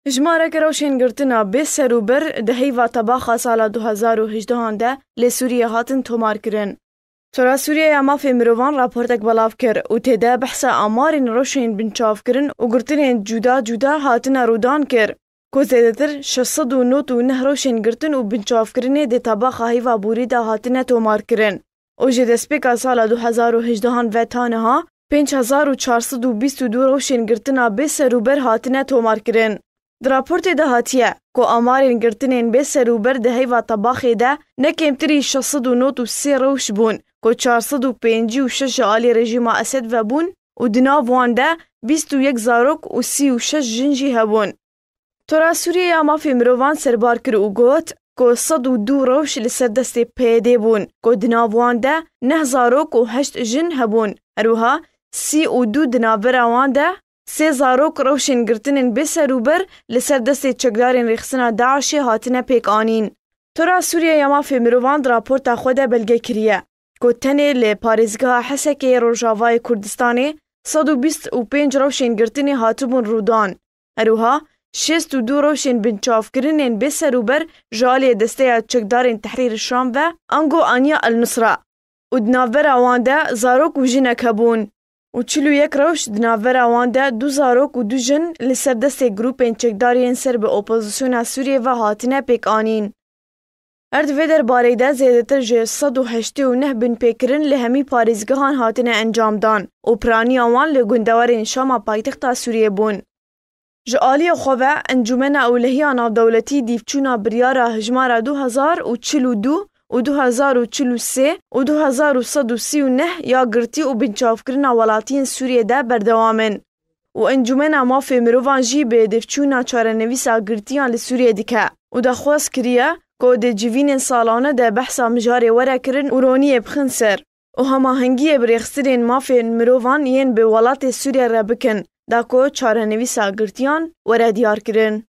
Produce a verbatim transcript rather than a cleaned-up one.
Hijmarek rewşên girtina bê ser û ber di heyva tebaxa sala du hezar û hejdehan de li Sûriyê hatin tomarkirin. Tora Sûriye ya Mafê Mirovan raportek belav kir û tê de behsa amarên rewşên binçavkirin û girtinên cuda cuda hatine rûdan kir, ku zêdetir şeş sed û nod û neh rewşên girtin û binçavkirinê di tebaxa heyva borî de hatine tomarkirin û ji destpêka sala du hezar û hejdehan ve ta niha pênc hezar û çar sed û bîst û du rewşên girtina bê ser û ber hatine tomarkirin. Di raportê de hatiye ku amarên girtinên bê ser û ber di heyva tebaxê de ne kêmtirî şeş sed û nod û sê rewş bûn, ku çar sed û pêncî û şeş ji alî rejîma Esed ve bûn û di nav wan de bîst û yek zarok û sî û şeş jin jî hebûn. Tora Sûriye ya Mafê Mirovan serbar kir û got ku sed û du rewş li ser destê P Y D bûn, ku di nav wan de neh zarok û heşt jin hebûn. Her wiha sî û du di navbera wan de sê zarok rewşên girtinên bê ser û ber li ser destê çekdarên rêxistina DAIŞê hatine pêk anîn. Tora Sûriye ya Mafê Mirovan di raporta xwe de belge kiriye ku tenê li parêzgeha Hesekê yê Rojavayê Kurdistanê sed û bîst û pênc rewşên girtinê hatibûn rûdan. Her wiha şêst û du rewşên binçavkirinên bê ser û ber ji aliyê desteya çekdarên Tehrîr Şam ve ango aniya El Nusra û di navbera wan de zarok û jinek hebûn û çil û yek rewş di navbera wan de du zarok û du jin li ser destê grûpên çekdar yên ser bi opozisyona Sûriyê ve hatine pêk anîn. Her di vê derbarê de zêdetir ji sed û heştê û neh binpêkirin li hemî parêzgehan hatine encamdan û piraniya wan li gundewarên Şama paytexta Sûriyê bûn. Ji aliyê xwe ve Encûmena Ewlehiya Navdewletî dîvçûna biryara hijmara du hezar û çil û du û du hezar û çil û sê û du hezar û sed û sî û neh ya girtî û binçavkirina welatiyên Sûriyê de berdewam in û Encûmena Mafê Mirovan jî bi dîvçûna çarenivîsa girtiyan li Sûriyê dike û daxwaz kiriye ku di civînên salane de behsa mijarê were kirin û roniyê bixin ser û hemahengiyê bi rêxistinên mafên mirovan yên bi welatê Sûriyê re bikin, da ku çarenivîsa girtiyan were diyar kirin.